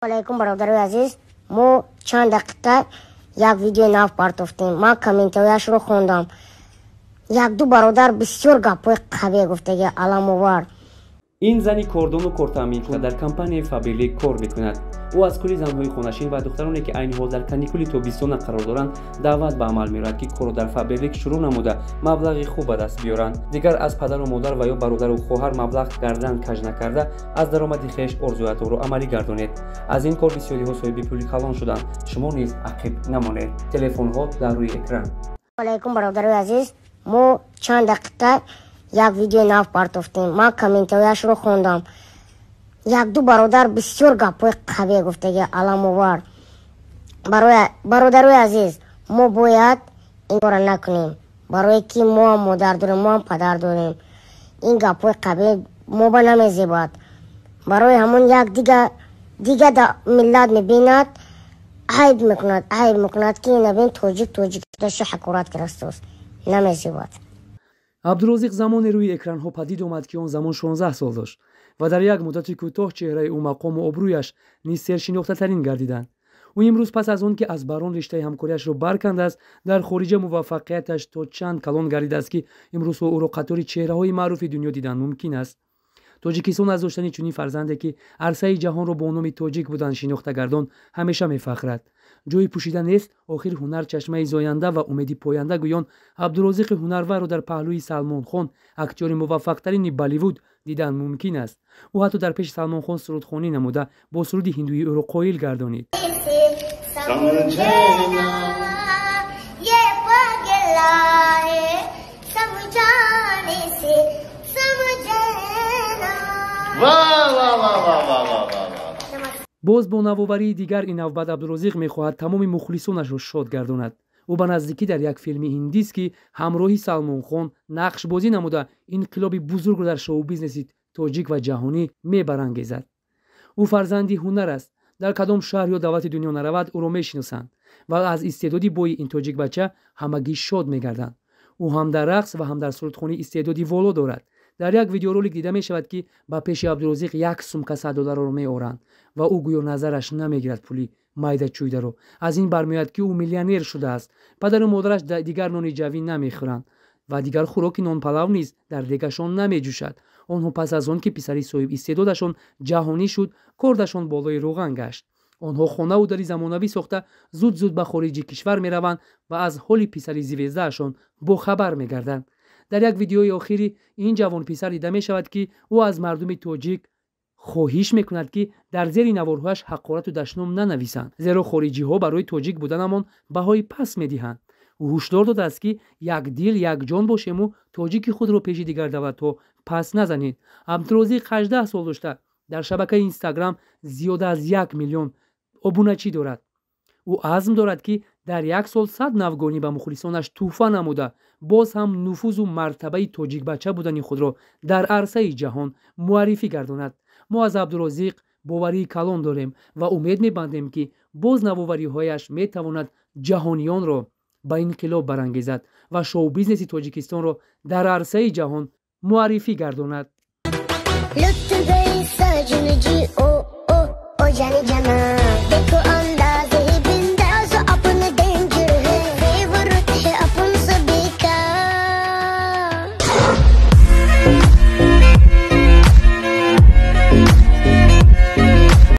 Алайкум, бародарои азиз. Мо чанд дақиқа як видеои нав партофтем. Ман комментарияшро хондам. Якду бародар бисёр гапҳои қабеҳ гуфтаги, аламовар. Ин зани кордону кортаъминкунанда дар компанияи Фаберлик кор мекунад. Ӯ аз кулли занҳои хонашин ва духтароне, ки айни ҳол дар каникули тобистона қарор доранд, даъват ба амал меорад, ки корро дар Фаберлик шурӯъ намуда, маблағи хуб ба даст биёранд. Дигар аз падару модар ва ё бародару хоҳар маблағ гардан каж накарда, аз даромади хеш орзуятонро амалӣ гардонед. Аз ин кор бисёриҳо соҳиби пули калон шуданд, шумо низ ақиб намонед. Телефонҳо дар рӯи экран. Алайкум, бародарои азиз. Мо чанд дақиқа як видеои нав партофтем. Ман комментарияшро хондам. Якду бародар бисёр гапҳои қабеҳ гуфтаги, аламовар. Бародарои азиз, мо бояд ин корро накунем, барое ки мо ҳам модар дорем, мо ҳам падар дорем. Ин гапҳои қабеҳ мо ба намезебад. Барои ҳамон як дига миллат мебинад, айб мекунад, айб мекунад, ки набин, тоҷик тоҷикдаша ҳақорат кардастааст, намезебад. Абдурозиқ замоне рӯи экранҳо падид омад, ки он замон 16 сол дошт ва дар як муддати кӯтоҳ чеҳраи ӯ, мақому обрӯяш низ сершинохтатарин гардиданд. Ӯ имрӯз, пас аз он ки аз Барон риштаи ҳамкориашро баркандааст, дар хориҷа муваффақияташ то чанд калон гардидааст, ки имрӯзҳо ӯро қатори чеҳраҳои маъруфи дунё дидан мумкин аст. Тоҷикистон аз доштани чунин фарзанде, ки арсаи ҷаҳонро бо номи тоҷик будан шинохта гардон, ҳамеша мефахрад. Ҷои пӯшида нест, охир ҳунар чашмаи зоянда ва умеди поянда гӯён, Абдурозиқи ҳунарварро дар паҳлӯи Салмонхон, актёри муваффақтарини Болливуд, дидан мумкин аст. Ӯ ҳатто дар пеши Салмонхон сурудхонӣ намуда, бо суруди ҳиндуӣ ӯро қоил гардонид. समझना ये पगला है, समझाने से समझना। वाह वाह वाह वाह वाह वाह वाह वाह! Боз бо навоварии дигар ин навбат Абдурозиқ мехоҳад тамоми мухлисонашро шод гардонад. Ӯ ба наздикӣ дар як филми ҳиндист, ки ҳамроҳи Салмонхон нақшбозӣ намуда, инқилоби бузургро дар шоу-бизнеси тоҷик ва ҷаҳонӣ мебарангезад. Ӯ фарзанди ҳунар аст. Дар кадом шаҳр ё давлати дунё наравад, ӯро мешиносанд ва аз истеъдоди бои ин тоҷикбача ҳамагӣ шод мегарданд. Ӯ ҳам дар рақс ва ҳам дар сурудхонӣ истеъдоди воло дорад. Дар як видеоролик дида мешавад, ки ба пеши Абдурозиқ як сумка 100 долларро меоранд ва ӯ гӯё назараш намегирад пули майда чӯйдаро. Аз ин бармеояд, ки ӯ миллионер шудааст. Падару модараш дигар нони ҷавӣ намехӯранд ва дигар хӯроки нонпалав низ дар дегашон намеҷӯшад. Онҳо пас аз он ки писари соҳиб истеъдодашон ҷаҳонӣ шуд, кордашон болои рӯған гашт. Онҳо хонаву дари замонавӣ сохта, зуд зуд ба хориҷи кишвар мераванд ва аз ҳоли писари звездаашон бохабар мегарданд. Дар як видеои охири ин ҷавонписар дида мешавад, ки ӯ аз мардуми тоҷик хоҳиш мекунад, ки дар зери наворҳояш ҳақорату дашном нанависанд, зеро хориҷиҳо барои тоҷик буданамон баҳои паст медиҳанд. Ӯ ҳушдор додааст, ки як дил, як ҷон бошему тоҷики худро пеши дигар давлатҳо пас назанед. Абдурозиқ 18 сол дошта, дар шабакаи Инстаграм зиёда аз 1 миллион обуначӣ дорад. Ӯ азм дорад, ки дар як сол 100 навгонӣ ба мухлисонаш тӯҳфа намуда, боз ҳам нуфузу мартабаи тоҷикбача будани худро дар арсаи ҷаҳон муаррифӣ гардонад. Мо аз Абдурозиқ боварии калон дорем ва умед мебандем, ки боз навовариҳояш метавонад ҷаҳониёнро ба инқилоб барангезад ва шоу-бизнеси Тоҷикистонро дар арсаи ҷаҳон муаррифӣ гардонад. लुट गई सजन जी, ओ ओ ओ जाने जाना, देखो।